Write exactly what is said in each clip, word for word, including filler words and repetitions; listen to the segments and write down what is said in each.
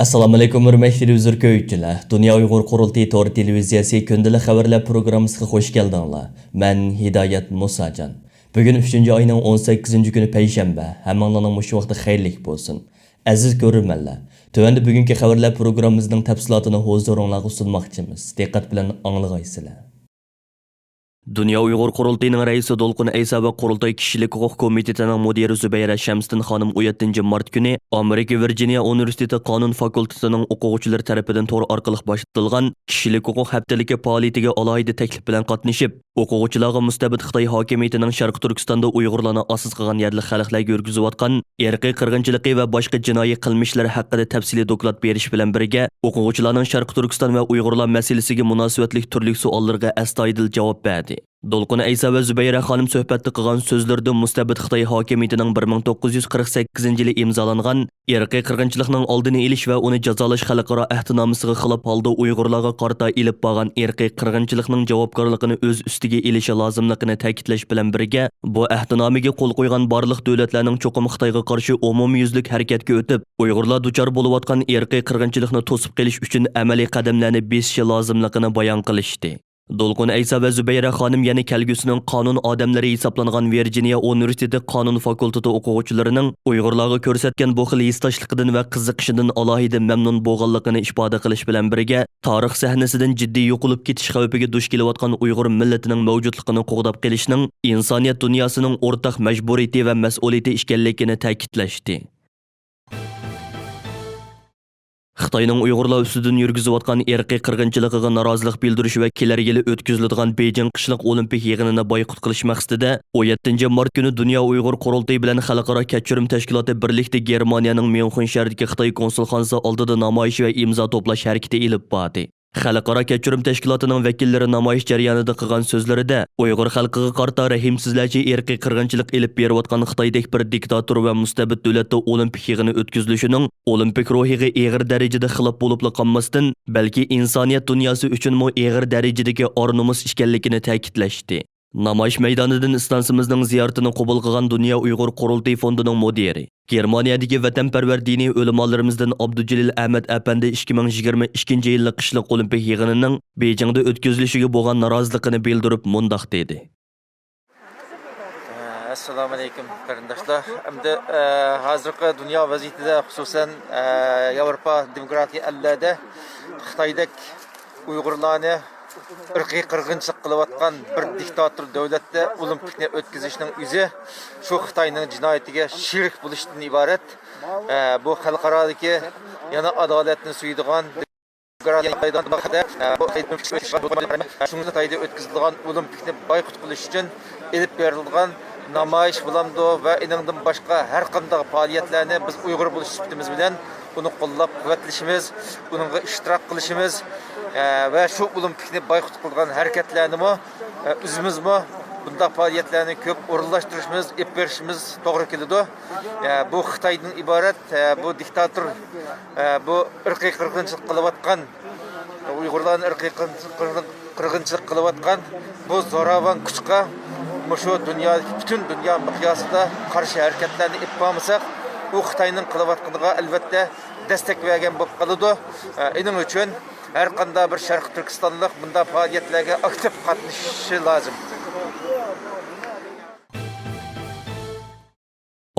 ئەسسالامۇئەلەيكۇم، ھۆرمەتلىك تېلېۋىزور كۆرگۈچىلەر! دۇنيا ئۇيغۇر قۇرۇلتىيى تور تېلېۋىزىيەسى كۈندىلىك خەۋەرلەر پروگراممىسىغا خۇش كەلدىڭلار. مەن ھىدايەت مۇساجان. بۈگۈن ئۈچىنچى ئاينىڭ ئون سەككىزىنچى كۈنى، پەيشەنبە. ھەممىڭلارنىڭ مۇشۇ ۋاقتى خەيرلىك بولسۇن. ئەزىز كۆرۈرمەنلەر، تۆۋەندە بۈگۈنكى خەۋەرلەر پروگراممىمىزنىڭ تەپسىلاتىنى ھۇزۇرۇڭلارغا سۇنماقچىمىز. دىققەت بىلەن ئاڭلىغايسىلەر. دۇنيا ئۇيغۇر قۇرۇلتىيىنىڭ رەئىسى دولقۇن ئەيسا ۋە قۇرۇلتاي كىشىلىك ھوقۇق كومىتېتىنىڭ مۇدىرى زۇبەيرە شەمسىدىن خانىم ئون يەتتىنچى مارت كۈنى ئامېرىكا ۋىرجىنىيە ئۇنىۋېرسىتېتى قانۇن فاكۇلتېتىنىڭ ئوقۇغۇچىلىرى تەرىپىدىن تور ئارقىلىق باشلىتىلغان كىشىلىك ھوقۇق ھەپتىلىكى پائالىيىتىگە ئالاھىدە تەكلىپ بىلەن قاتنىشىپ، ئوقۇغۇچىلارغا مۇستەبىت خىتاي ھاكىمىيىتىنىڭ شەرقىي تۈركىستاندا ئۇيغۇرلارنى ئاساس قىلغان يەرلىك خەلقلەرگە يۈرگۈزۈۋاتقان ئىرقىي قىرغىنچىلىقى ۋە باشقا جىنايى قىلمىشلىرى ھەققىدە تەپسىلىي دوكلات بېرىش بىلەن بىرگە، ئوقۇغۇچىلارنىڭ شەرقىي تۈركىستان ۋە ئۇيغۇرلار مەسىلىسىگە مۇناسىۋەتلىك تۈرلۈك سوئاللىرىغا ئەستايىدىل جاۋاب بەردى. دولقۇن ئەيسا ۋە زۇبەيرە خانىم سۆھبەتتە قىلغان سۆزلىرىدە مۇستەبىت خىتاي ھاكىمىيىتىنىڭ بىر مىڭ توققۇز يۈز قىرىق سەككىزىنچى يىلى ئىمزالانغان ئىرقىي قىرغىنچىلىقنىڭ ئالدىنى ئېلىش ۋە ئۇنى جازالاش خەلقئارا ئەھدىنامىسىغا خىلاپ ھالدا ئۇيغۇرلارغا قارىتا ئېلىپ بارغان ئىرقىي قىرغىنچىلىقنىڭ جاۋابكارلىقىنى ئۆز ئۈستىگە ئېلىشى لازىملىقىنى تەكىتلەش بىلەن بىرگە، بۇ ئەھدىنامىگە قول قويغان بارلىق دۆلەتلەرنىڭ چوقۇم خىتايغا قارشى ئومۇميۈزلۈك ھەرىكەتكە ئۆتۈپ، ئۇيغۇرلار دۇچار بولۇۋاتقان ئىرقىي قىرغىنچىلىقنى توسۇپ قېلىش ئۈچۈن ئەمەلىي قەدەملەرنى بېسىشى لازىملىقىنى بايان قىلىشتى. دولقۇن ئەيسا ۋە زۇبەيرە خانىم يەنە كەلگۈسىنىڭ قانۇن ئادەملىرى ھېسابلانغان ۋىرجىنىيە ئۇنىۋېرسىتېتى قانۇن فاكۇلتېتى ئوقۇغۇچىلىرىنىڭ ئۇيغۇرلارغا كۆرسەتكەن بۇ خىل ھېسداشلىقىدىن ۋە قىزىقىشىدىن ئالاھىدە مەمنۇن بولغانلىقىنى ئىپادە قىلىش بىلەن بىرگە، تارىخ سەھنىسىدىن جىددىي يوقىلىپ كېتىش خەۋپىگە دۇچ كېلىۋاتقان ئۇيغۇر مىللىتىنىڭ مەۋجۇتلۇقىنى قوغداپ قېلىشنىڭ ئىنسانىيەت دۇنياسىنىڭ ئورتاق مەجبۇرىيىتى ۋە مەسئۇلىيىتى ئىكەنلىكىنى تەكىتلەشتى. خىتاينىڭ ئۇيغۇرلار ئۈستىدىن يۈرگۈزۈۋاتقان ئىرقىي قىرغىنچىلىقىغا نارازىلىق بىلدۈرۈش ۋە كېلەر يىلى ئۆتكۈزۈلىدىغان بېيجىڭ قىشلىق ئولىمپىك يىغىنىنى بايقۇت قىلىش مەقسىتىدە، ئون يەتتىنچى مارت كۈنى دۇنيا ئۇيغۇر قۇرۇلتىيى بىلەن خەلقئارا كەچۈرۈم تەشكىلاتى بىرلىكتە گېرمانىيەنىڭ ميۇنخېن شەھىرىدىكى خىتاي كونسۇلخانىسى ئالدىدا نامايىش ۋە ئىمزا توپلاش ھەرىكىتى ئېلىپ باردى. خەلقئارا كەچۈرۈم تەشكىلاتىنىڭ ۋەكىللىرى نامايىش جەريانىدا قىلغان سۆزلىرىدە، ئۇيغۇر خەلقىگە قارىتا رەھىمسىزلەرچە ئىرقىي قىرغىنچىلىق ئېلىپ بېرىۋاتقان خىتايدەك بىر دىكتاتور ۋە مۇستەبىت دۆلەتتە ئولىمپىك يىغىنى ئۆتكۈزۈلۈشىنىڭ ئولىمپىك روھىغا ئېغىر دەرىجىدە خىلاپ بولۇپلا قالماستىن، بەلكى ئىنسانىيەت دۇنياسى ئۈچۈنمۇ ئېغىر دەرىجىدىكى ئار-نومۇس ئىكەنلىكىنى تەكىتلەشتى. نامايىش مەيدانىدىن ئىستانسىمىزنىڭ زىيارىتىنى قوبۇل قىلغان دۇنيا ئۇيغۇر قۇرۇلتىيى فوندىنىڭ مۇدىرى، گېرمانىيەدىكى ۋەتەنپەرۋەر دىنىي ئۆلىمالىرىمىزدىن ئابدۇجېلىل ئەمەت ئەپەندى ئىككى مىڭ يىگىرمە ئىككىنچى يىللىق قىشلىق ئولىمپىك يىغىنىنىڭ بېيجىڭدا ئۆتكۈزۈلۈشىگە بولغان نارازىلىقىنى بىلدۈرۈپ مۇنداق دېدى. ئەسسالامۇئەلەيكۇم قېرىنداشلار. ئەمدى، ئە، ھازىرقى دۇنيا ۋەزىيىتىدە، خۇسۇسەن، ئە، ياۋروپا دېموكراتىيە ئەللەردە خىتايدەك ئۇيغۇرلارنى ئىرقىي قىرغىنچىلىق قىلىۋاتقان بىر دىكتاتور دۆلەتتە ئولىمپىكنى ئۆتكۈزۈشنىڭ ئۆزى شۇ خىتاينىڭ جىنايىتىگە شېرىك بولۇشتىن ئىبارەت. ئە، بۇ خەلقئارادىكى يەنە ئادالەتنى سۆيىدىغان، شۇڭا خىتايدا ئۆتكۈزۈلىدىغان ئولىمپىكنى بايقۇت قىلىش ئۈچۈن ئېلىپ بېرىلىدىغان نامايىش بولامدۇ ۋە ئېنىڭدىن باشقا ھەر قانداق پائالىيەتلەرنى بىز ئۇيغۇر بولۇش سۈپىتىمىز بىلەن ئۇنى قوللاپ قۇۋۋەتلىشىمىز، ئۇنىڭغا ئىشتىراك قىلىشىمىز، ئە، ۋە شۇ ئولىمپىكنى بايقۇت قىلىدىغان ھەرىكەتلەرنىمۇ، ئە، ئۆزىمىزمۇ بۇنداق پائالىيەتلەرنى كۆپ ئورۇنلاشتۇرۇشىمىز، ئېلىپ بېرىشىمىز توغرا كېلىدۇ. ئە، بۇ خىتايدىن ئىبارەت، ئە، بۇ دىكتاتور، ئە، بۇ ئىرقىي قىرغىنچىلىق قىلىۋاتقان، ئۇيغۇرلارنى ئىرقىي قىرغىن-، قىرغىنچىلىق قىلىۋاتقان بۇ زوراۋان كۈچكە مۇشۇ دۇنيادىكى، پۈتۈن دۇنيا مىقياسىدا قارشى ھەرىكەتلەرنى ئېلىپ بارمىساق، ئۇ خىتاينىڭ قىلىۋاتقىنىغا ئەلۋەتتە دەستەك بەرگەن بولۇپ قالىدۇ. ئە، ئېنىڭ ئۈچۈن ھەر قانداق بىر شەرقىي تۈركىستانلىق بۇنداق پائالىيەتلەرگە ئاكتىپ قاتنىشىشى لازىم.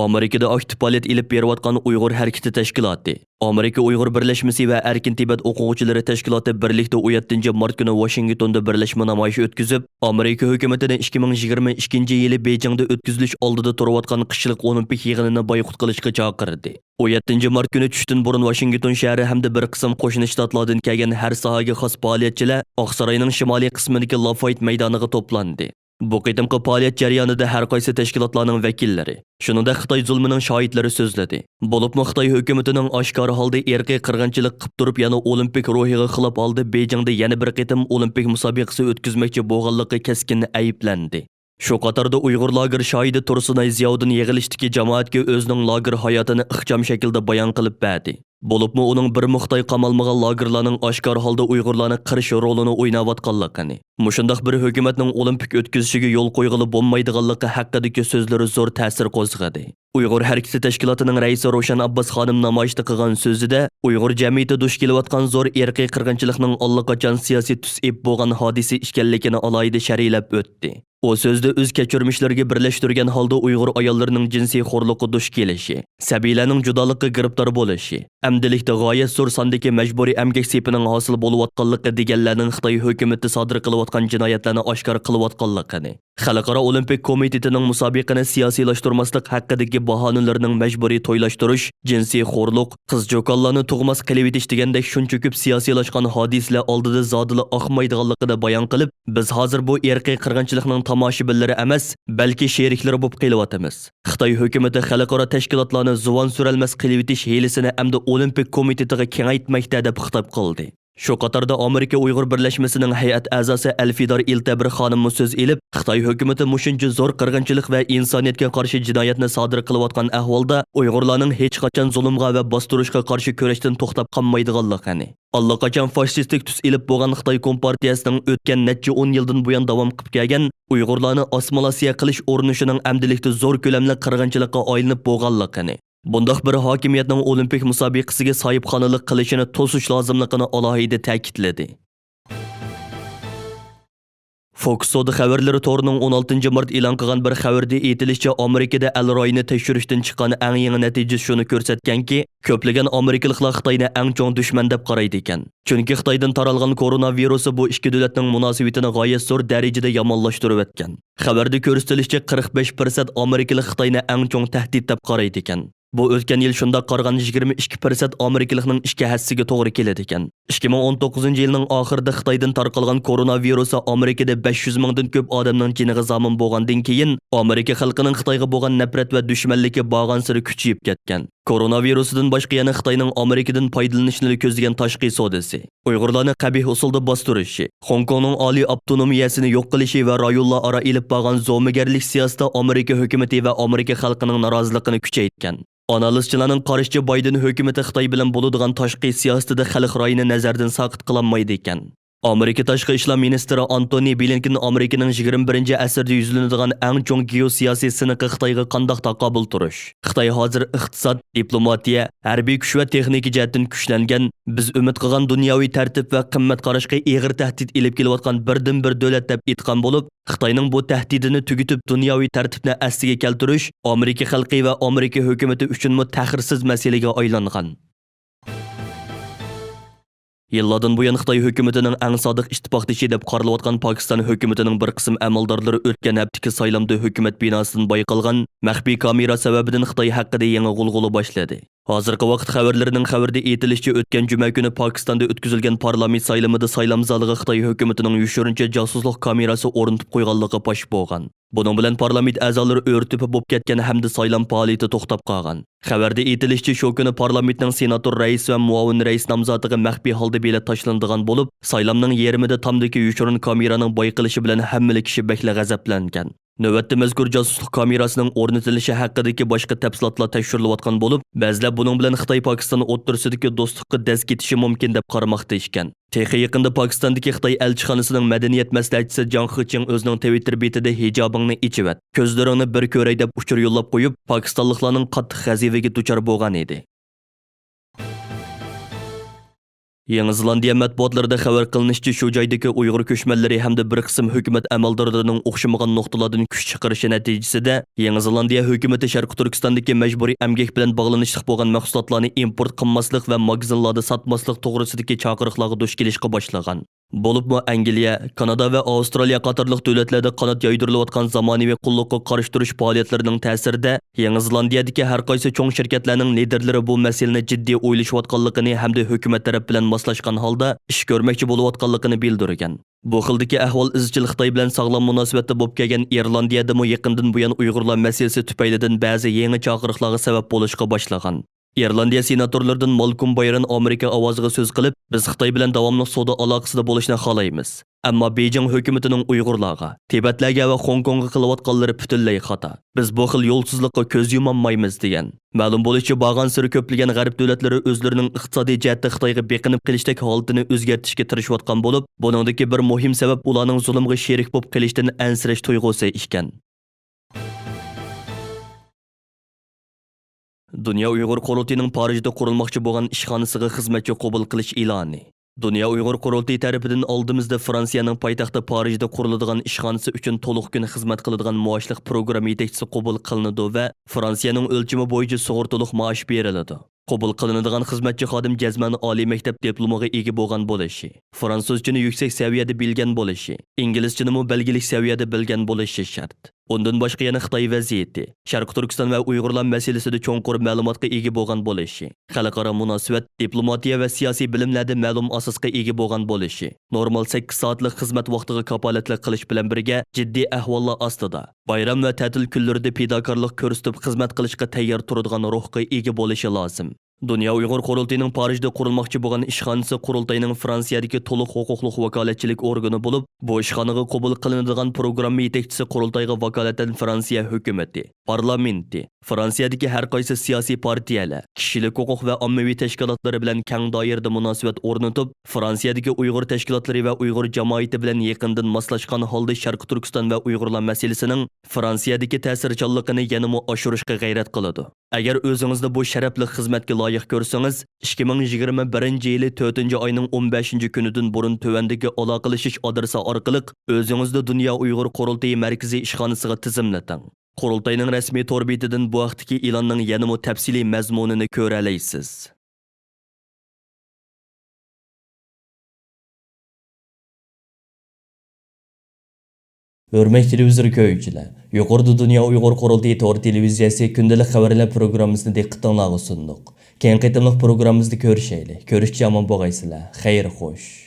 ئامېرىكىدا ئاكتىپ پائالىيەت ئېلىپ بېرىۋاتقان ئۇيغۇر ھەرىكىتى تەشكىلاتى، ئامېرىكا ئۇيغۇر بىرلەشمىسى ۋە ئەركىن تىبەت ئوقۇغۇچىلىرى تەشكىلاتى بىرلىكتە ئون يەتتىنچى مارت كۈنى ۋاشىنگتوندا بىرلەشمە نامايىشى ئۆتكۈزۈپ، ئامېرىكا ھۆكۈمىتىنى ئىككى مىڭ يىگىرمە ئىككىنچى يىلى بېيجىڭدا ئۆتكۈزۈلۈش ئالدىدا تۇرۇۋاتقان قىشلىق ئولىمپىك يىغىنىنى بايقۇت قىلىشقا چاقىردى. ئون يەتتىنچى مارت كۈنى چۈشتىن بۇرۇن ۋاشىنگتون شەھىرى ھەمدە بىر قىسىم قوشنا شتاتلاردىن كەلگەن ھەر ساھەگە خاس پائالىيەتچىلەر ئاقساراينىڭ شىمالىي قىسمىدىكى لافايت مەيدانىغا توپلاندى. بۇ قېتىمقى پائالىيەت جەريانىدا ھەر قايسى تەشكىلاتلارنىڭ ۋەكىللىرى، شۇنىڭدەك خىتاي زۇلمىنىڭ شاھىتلىرى سۆزلىدى. بولۇپمۇ خىتاي ھۆكۈمىتىنىڭ ئاشكارا ھالدا ئىرقىي قىرغىنچىلىق قىپ تۇرۇپ، يەنە ئولىمپىك روھىغا خىلاپ ھالدا بېيجىڭدا يەنە بىر قېتىم ئولىمپىك مۇسابىقىسى ئۆتكۈزمەكچى بولغانلىقى كەسكىن ئەيىبلەندى. شۇ قاتاردا ئۇيغۇر لاگېر شاھىدى تۇرسۇنئاي زىياۋۇدۇن يىغىلىشتىكى جامائەتكە ئۆزىنىڭ لاگېر ھاياتىنى ئىخچام شەكىلدە بايان قىلىپ بەردى. بولۇپمۇ ئۇنىڭ بىرمۇ خىتاي قامالمىغان لاگېرلارنىڭ ئاشكارا ھالدا ئۇيغۇرلارنى قىرىش رولىنى ئويناۋاتقانلىقىنى، مۇشۇنداق بىر ھۆكۈمەتنىڭ ئولىمپىك ئۆتكۈزۈشىگە يول قويغىلى بولمايدىغانلىقى ھەققىدىكى سۆزلىرى زور تەسىر قوزغىدى. ئۇيغۇر ھەرىكىتى تەشكىلاتىنىڭ رەئىسى روشەن ئابباس خانىم نامايىشتا قىلغان سۆزىدە، ئۇيغۇر جەمئىيىتى دۇچ كېلىۋاتقان زور ئىرقىي قىرغىنچىلىقنىڭ ئاللىقاچان سىياسىي تۈس ئېلىپ بولغان ھادىسە ئىكەنلىكىنى ئالاھىدە شەرھلەپ ئۆتتى. ئۇ سۆزىدە ئۆز كەچۈرمىشلىرىگە بىرلەشتۈرگەن ھالدا ئۇيغۇر ئاياللىرىنىڭ جىنسىي خورلۇققا دۇچ كېلىشى، سەبىيلەرنىڭ جۇدالىققا گىرىپتار بولۇشى، ئەمدىلىكتە غايەت زور ساندىكى مەجبۇرىي ئەمگەك سېپىنىڭ ھاسىل بولۇۋاتقانلىقى دېگەنلەرنىڭ خىتاي ھۆكۈمىتى سادىر قىلىۋاتقان جىنايەتلەرنى ئاشكارا قىلىۋاتقانلىقىنى، خەلقئارا ئولىمپىك كومىتېتىنىڭ مۇسابىقىنى سىياسىيلاشتۇرماسلىق ھەققىدىكى باھانىلىرىنىڭ مەجبۇرىي تويلاشتۇرۇش، جىنسىي خورلۇق، قىز-چوكانلارنى تۇغماس قىلىۋېتىش دېگەندەك شۇنچە كۆپ سىياسىيلاشقان ھادىسىلەر ئالدىدا زادىلا ئاقمايدىغانلىقىنى بايان قىلىپ، بىز ھازىر بۇ ئىرقىي قىرغىنچىلىقنىڭ تاماشىبىنلىرى ئەمەس، بەلكى شېرىكلىرى بولۇپ قېلىۋاتىمىز. خىتاي ھۆكۈمىتى خەلقئارا تەشكىلاتلارنى زۇۋان سۈرەلمەس قىلىۋېتىش ھىيلىسىنى ئەمدى ئولىمپىك كومىتېتىغا كېڭەيتمەكتە، دەپ خىتاب قىلدى. شۇ قاتاردا ئامېرىكا ئۇيغۇر بىرلەشمىسىنىڭ ھەيئەت ئەزاسى ئەلفىدار ئىلتەبىر خانىممۇ سۆز ئېلىپ، خىتاي ھۆكۈمىتى مۇشۇنچە زور قىرغىنچىلىق ۋە ئىنسانىيەتكە قارشى جىنايەتنى سادىر قىلىۋاتقان ئەھۋالدا، ئۇيغۇرلارنىڭ ھېچقاچان زۇلۇمغا ۋە باستۇرۇشقا قارشى كۈرەشتىن توختاپ قالمايدىغانلىقىنى، ئاللىقاچان فاشىستىك تۈس ئېلىپ بولغان خىتاي كومپارتىيەسىنىڭ ئۆتكەن نەچچە ئون يىلدىن بۇيان داۋام قىلىپ كەلگەن ئۇيغۇرلارنى ئاسسىمىلياتسىيە قىلىش ئۇرۇنۇشىنىڭ ئەمدىلىكتە زور كۆلەملىك قىرغىنچىلىققا ئايلىنىپ بولغانلىقىنى، بۇنداق بىر ھاكىمىيەتنىڭ ئولىمپىك مۇسابىقىسىگە ساھىبخانلىق قىلىشىنى توسۇش لازىملىقىنى ئالاھىدە تەكىتلىدى. فوكس سودا خەۋەرلىرى تورىنىڭ ئون ئالتىنچى مارت ئېلان قىلغان بىر خەۋىرىدە ئېيتىلىشىچە، ئامېرىكىدا ئەل رايىنى تەكشۈرۈشتىن چىققان ئەڭ يېڭى نەتىجە شۇنى كۆرسەتكەنكى، كۆپلىگەن ئامېرىكىلىقلار خىتاينى ئەڭ چوڭ دۈشمەن دەپ قارايدىكەن. چۈنكى خىتايدىن تارالغان كورونا ۋىرۇسى بۇ ئىككى دۆلەتنىڭ مۇناسىۋىتىنى غايەت زور دەرىجىدە يامانلاشتۇرۇۋەتكەن. خەۋەردە كۆرسىتىلىشىچە، قىرىق بەش پىرسەنت ئامېرىكىلىق خىتاينى ئەڭ چوڭ تەھدىت دەپ قارايدىكەن. بۇ ئۆتكەن يىل شۇنداق قارىغان يىگىرمە ئىككى پىرسەنت ئامېرىكىلىقنىڭ ئىككى ھەسسىسىگە توغرا كېلىدىكەن. ئىككى مىڭ ئون توققۇزىنچى يىلنىڭ ئاخىرىدا خىتايدىن تارقالغان كورونا ۋىرۇسى ئامېرىكىدا بەش يۈز مىڭدىن كۆپ ئادەمنىڭ جېنىغا زامىن بولغاندىن كېيىن، ئامېرىكا خەلقىنىڭ خىتايغا بولغان نەپرەت ۋە دۈشمەنلىكى بارغانسېرى كۈچىيىپ كەتكەن. كورونا ۋىرۇسىدىن باشقا يەنە خىتاينىڭ ئامېرىكىدىن پايدىلىنىشنىلا كۆزلىگەن تاشقى سودىسى، ئۇيغۇرلارنى قەبىھ ئۇسۇلدا باستۇرۇشى، خوڭكوڭنىڭ ئالىي ئاپتونومىيەسىنى يوق قىلىشى ۋە رايونلار ئارا ئېلىپ بارغان زومىگەرلىك سىياسىتى ئامېرىكا ھۆكۈمىتى ۋە ئامېرىكا خەلقىنىڭ نارازىلىقىنى كۈچەيتكەن. ئانالىزچىلارنىڭ قارىشىچە، بايدېن ھۆكۈمىتى خىتاي بىلەن بولىدىغان تاشقى سىياسىتىدە خەلق رايىنى نەزەردىن ساقىت قىلالمايدىكەن. ئامېرىكا تاشقى ئىشلار مىنىستىرى ئانتونى بلىنكېن ئامېرىكىنىڭ يىگىرمە بىرىنچى ئەسىردە يۈزلىنىدىغان ئەڭ چوڭ گېئوسىياسىي سىنىقى خىتايغا قانداق تاقابىل تۇرۇش، خىتاي ھازىر ئىقتىساد، دىپلوماتىيە، ھەربىي كۈچ ۋە تېخنىكا جەھەتتىن كۈچلەنگەن، بىز ئۈمىد قىلغان دۇنياۋى تەرتىپ ۋە قىممەت قاراشقا ئېغىر تەھدىت ئېلىپ كېلىۋاتقان بىردىنبىر دۆلەت دەپ ئېيتقان بولۇپ، خىتاينىڭ بۇ تەھدىتىنى تۈگىتىپ، دۇنياۋى تەرتىپنى ئەسلىگە كەلتۈرۈش ئامېرىكا خەلقى ۋە ئامېرىكا ھۆكۈمىتى ئۈچۈنمۇ تەخىرسىز مەسىلىگە ئايلانغان. يىللاردىن بۇيان خىتاي ھۆكۈمىتىنىڭ ئەڭ سادىق ئىتتىپاقدىشى دەپ قارىلىۋاتقان پاكىستان ھۆكۈمىتىنىڭ بىر قىسىم ئەمەلدارلىرى ئۆتكەن ھەپتىكى سايلامدا ھۆكۈمەت بىناسىدىن بايقالغان مەخپىي كامېرا سەۋەبىدىن خىتاي ھەققىدە يېڭى غۇلغۇلا باشلىدى. ھازىرقى ۋاقىت خەۋەرلىرىنىڭ خەۋىرىدە ئېيتىلىشىچە، ئۆتكەن جۈمە كۈنى پاكىستاندا ئۆتكۈزۈلگەن پارلامېنت سايلىمىدا سايلام زالىغا خىتاي ھۆكۈمىتىنىڭ يوشۇرۇنچە جاسۇسلۇق كامېراسى ئورنىتىپ قويغانلىقى پاش بولغان. بۇنىڭ بىلەن پارلامېنت ئەزالىرى ئۆرە-تۆپە بولۇپ كەتكەن ھەمدە سايلام پائالىيىتى توختاپ قالغان. خەۋەردە ئېيتىلىشىچە، شۇ كۈنى پارلامېنتنىڭ سېناتور رەئىس ۋە مۇئاۋىن رەئىس نامزاتىغا مەخپىي ھالدا بېلەت تاشلىنىدىغان بولۇپ، سايلامنىڭ يېرىمىدا تامدىكى يوشۇرۇن كامېرانىڭ بايقىلىشى بىلەن ھەممىلا كىشى بەكلا غەزەپلەنگەن. نۆۋەتتە مەزكۇر جاسۇسلۇق كامېراسىنىڭ ئورنىتىلىشى ھەققىدىكى باشقا تەپسىلاتلار تەكشۈرۈلۈۋاتقان بولۇپ، بەزىلەر بۇنىڭ بىلەن خىتاي-پاكىستان ئوتتۇرىسىدىكى دوستلۇققا دەز كېتىشى مۇمكىن دەپ قارىماقتا ئىكەن. تېخى يېقىندا پاكىستاندىكى خىتاي ئەلچىخانىسىنىڭ مەدەنىيەت مەسلىھەتچىسى جاڭ خېچىڭ ئۆزىنىڭ تىۋىتتېر بېتىدە «ھىجابىڭنى ئېچىۋەت، كۆزلىرىڭنى بىر كۆرەي» دەپ ئۇچۇر يوللاپ قويۇپ، پاكىستانلىقلارنىڭ قاتتىق غەزىپىگە دۇچار بولغان ئىدى. يېڭى زېلاندىيە مەتبۇئاتلىرىدا خەۋەر قىلىنىشىچە، شۇ جايدىكى ئۇيغۇر كۆچمەنلىرى ھەمدە بىر قىسىم ھۆكۈمەت ئەمەلدارلىرىنىڭ ئوخشىمىغان نۇقتىلاردىن كۈچ چىقىرىشى نەتىجىسىدە، يېڭى زېلاندىيە ھۆكۈمىتى شەرقىي تۈركىستاندىكى مەجبۇرىي ئەمگەك بىلەن باغلىنىشلىق بولغان مەھسۇلاتلارنى ئىمپورت قىلماسلىق ۋە ماگىزىنلاردا ساتماسلىق توغرىسىدىكى چاقىرىقلارغا دۇچ كېلىشقا باشلىغان. بولۇپمۇ ئەنگلىيە، كانادا ۋە ئاۋسترالىيە قاتارلىق دۆلەتلەردە قانات يايدۇرۇلۇۋاتقان زامانىۋى قۇللۇققا قارشى تۇرۇش پائالىيەتلىرىنىڭ تەسىرىدە، يېڭى زېلاندىيەدىكى ھەر قايسى چوڭ شىركەتلەرنىڭ لىدېرلىرى بۇ مەسىلىنى جىددىي ئويلىشىۋاتقانلىقىنى ھەمدە ھۆكۈمەت تەرەپ بىلەن ماسلاشقان ھالدا ئىش كۆرمەكچى بولۇۋاتقانلىقىنى بىلدۈرگەن. بۇ خىلدىكى ئەھۋال ئىزچىل خىتاي بىلەن ساغلام مۇناسىۋەتتە بولۇپ كەلگەن ئىرلاندىيەدىمۇ يېقىندىن بۇيان ئۇيغۇرلار مەسىلىسى تۈپەيلىدىن بەزى يېڭى چاقىرىقلارغا سەۋەب بولۇشقا باشلىغان. ئىرلاندىيە سېناتورلىرىدىن مالكوم بايرون ئامېرىكا ئاۋازىغا سۆز قىلىپ، بىز خىتاي بىلەن داۋاملىق سودا ئالاقىسىدا بولۇشنى خالايمىز. ئەمما بېيجىڭ ھۆكۈمىتىنىڭ ئۇيغۇرلارغا، تىبەتلەرگە ۋە خوڭكوڭغا قىلىۋاتقانلىرى پۈتۈنلەي خاتا. بىز بۇ خىل يولسىزلىققا كۆز يۇمالمايمىز، دېگەن. مەلۇم بولۇشىچە، بارغانسېرى كۆپلىگەن غەرب دۆلەتلىرى ئۆزلىرىنىڭ ئىقتىسادىي جەھەتتە خىتايغا بېقىنىپ قېلىشتەك ھالىتىنى ئۆزگەرتىشكە تىرىشىۋاتقان بولۇپ، بۇنىڭدىكى بىر مۇھىم سەۋەب ئۇلارنىڭ زۇلۇمغا شېرىك بولۇپ قېلىشتىن ئەنسىرەش تۇيغۇسى ئىكەن. دۇنيا ئۇيغۇر قۇرۇلتىيىنىڭ پارىژدا قۇرۇلماقچى بولغان ئىشخانىسىغا خىزمەتچى قوبۇل قىلىش ئېلانى. دۇنيا ئۇيغۇر قۇرۇلتىيى تەرىپىدىن ئالدىمىزدا فرانسىيەنىڭ پايتەختى پارىژدا قۇرۇلىدىغان ئىشخانىسى ئۈچۈن تولۇق كۈن خىزمەت قىلىدىغان مۇئاشلىق پروگرامما يېتەكچىسى قوبۇل قىلىنىدۇ ۋە فرانسىيەنىڭ ئۆلچىمى بويىچە سۇغۇرتىلىق مائاش بېرىلىدۇ. قوبۇل قىلىنىدىغان خىزمەتچى خادىم جەزمەن ئالىي مەكتەپ دىپلومىغا ئىگە بولغان بولۇشى، فرانسۇزچىنى يۈكسەك سەۋىيەدە بىلگەن بولۇشى، ئىنگلىزچىنىمۇ بەلگىلىك سەۋىيەدە بىلگەن بولۇشى شەرت. ئۇندىن باشقا يەنە خىتاي ۋەزىيىتى، شەرقىي تۈركىستان ۋە ئۇيغۇرلار مەسىلىسىدە چوڭقۇر مەلۇماتقا ئىگە بولغان بولۇشى، خەلقئارا مۇناسىۋەت، دىپلوماتىيە ۋە سىياسىي بىلىملەردە مەلۇم ئاساسقا ئىگە بولغان بولۇشى، نورمال سەككىز سائەتلىك خىزمەت ۋاقتىغا كاپالەتلىك قىلىش بىلەن بىرگە، جىددىي ئەھۋاللار ئاستىدا، بايرام ۋە تەتىل كۈنلىرىدە پىداكارلىق كۆرسىتىپ خىزمەت قىلىشقا تەييار تۇرىدىغان روھقا ئىگە بولۇشى لازىم. دۇنيا ئۇيغۇر قۇرۇلتىيىنىڭ پارىژدا قۇرۇلماقچى بولغان ئىشخانىسى قۇرۇلتاينىڭ فرانسىيەدىكى تولۇق ھوقۇقلۇق ۋاكالەتچىلىك ئورگىنى بولۇپ، بۇ ئىشخانىغا قوبۇل قىلىنىدىغان پروگرامما يېتەكچىسى قۇرۇلتايغا ۋاكالىتەن فرانسىيە ھۆكۈمىتى، پارلامېنتى، فرانسىيەدىكى ھەر قايسى سىياسىي پارتىيەلەر، كىشىلىك ھوقۇق ۋە ئاممىۋى تەشكىلاتلىرى بىلەن كەڭ دائىرىدە مۇناسىۋەت ئورنىتىپ، فرانسىيەدىكى ئۇيغۇر تەشكىلاتلىرى ۋە ئۇيغۇر جامائىتى بىلەن يېقىندىن ماسلاشقان ھالدا شەرقىي تۈركىستان ۋە ئۇيغۇرلار مەسىلىسىنىڭ فرانسىيەدىكى تەسىرچانلىقىنى يەنىمۇ ئاشۇرۇشقا غەيرەت قىلىدۇ. ئەگەر ئۆزىڭىزنى بۇ شەرەپلىك خىزمەتكە لايىق كۆرسىڭىز، ئىككى مىڭ يىگىرمە بىرىنچى يىلى تۆتىنچى ئاينىڭ ئون بەشىنچى كۈنىدىن بۇرۇن تۆۋەندىكى ئالاقىلىشىش ئادرېسى ئارقىلىق ئۆزىڭىزنى دۇنيا ئۇيغۇر قۇرۇلتىيى مەركىزىي ئىشخانىسىغا تىزىملىتىڭ. قۇرۇلتاينىڭ رەسمىي تور بېتىدىن بۇ ھەقتىكى ئېلاننىڭ يەنىمۇ تەپسىلىي مەزمۇنىنى كۆرەلەيسىز. ھۆرمەتلىك تېلېۋىزور كۆرگۈچىلەر، يۇقىرىدا دۇنيا ئۇيغۇر قۇرۇلتىيى تور تېلېۋىزىيەسى كۈندىلىك خەۋەرلەر پروگراممىسىنى دىققىتىڭلارغا سۇندۇق. كېيىنكى قېتىملىق پروگراممىمىزدا كۆرۈشەيلى. كۆرۈشكىچە ئامان بولغايسىلەر. خەير خوش.